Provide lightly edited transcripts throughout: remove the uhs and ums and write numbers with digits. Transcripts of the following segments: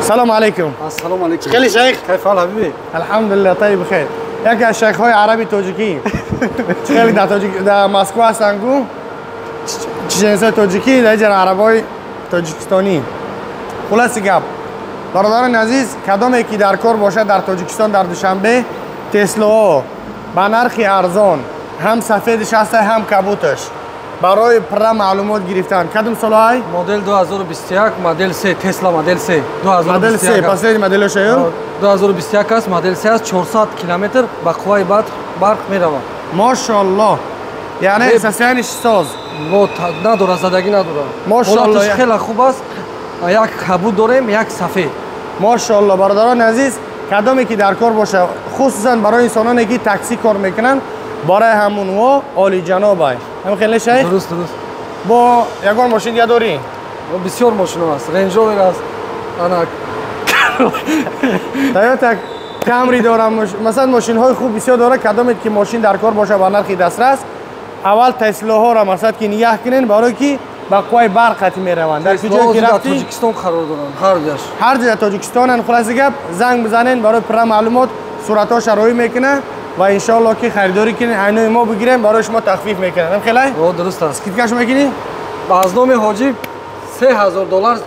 السلام علیکم. السلام علیکم. خیلی شیخ. كيف حال حبيبي؟ الحمد لله طيب بخیر. یکی از شیخ های عربی تاجیکی خیلی در تاجیک در مسکو هستن گو چچنسای تاجیکی در اینجا عربای تاجیکستانی. خلاص گپ برادران عزیز، کدام یکی در کار باشه در تاجیکستان در دوشنبه تسلا به نرخ ارزان، هم سفیدش هست هم کبوتش، برای پره معلومات گرفتن. کدام سالهای؟ مدل 2021 مدل 3 تسلا مدل 3 2021 مدل 3 پس مدلش 2021 است، مدل 3 است. 400 کیلومتر با قوای برق میرود. ماشاءالله. یعنی سسیانش ساز نداره، زدگی نداره. ماشاءالله خیلی خوب است. یک کبود داریم، یک سفید. ماشاءالله. برادران عزیز، کدامی که در کار باشه، خصوصا برای انسانانی که تاکسی کار میکنن، برای همون و عالی جناب هم خیلی شیخ. درست درست. با یگان ماشین دیگه داری؟ بسیار ماشین هست. رنج روور است. انا تویوتا کامری دارم. مثلا ماشین های خوب بسیار داره. کدامی که ماشین در کار باشه با نرخ دسترس، اول تسلا ها را مثلا که نگاه کنین، برای که با قوای برق خطی میروند. در کجا که رفتی؟ تاجیکستان قرار دارن هر جاش. هر جای تاجیکستان. خلاص گپ زنگ بزنین برای پر معلومات، صورتاش روی میکنه و انشالله که خریداری کنین، عینای ما بگیریم برای شما تخفیف میکنن. هم خیلی؟ درست است. скидка ش میکنی؟ از نام حاجی $3000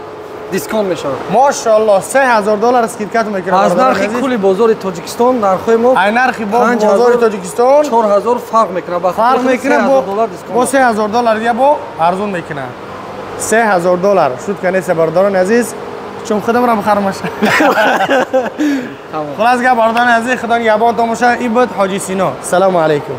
discount میشود. ماشاءالله $3000 скидка میکنه. از نرخ کلی بازار تاجیکستان نرخ ما ای نرخ بازار تاجیکستان 4000 فرق میکنه. با فرق میکنه با $3000 دیگه با ارزون میکنه. $3000 شد کنه برادران عزیز، چون خودم را بخرمش. خلاص گپ برادران عزیز، خدا نگهبان تماشا. این بود حاجی سینا. سلام علیکم.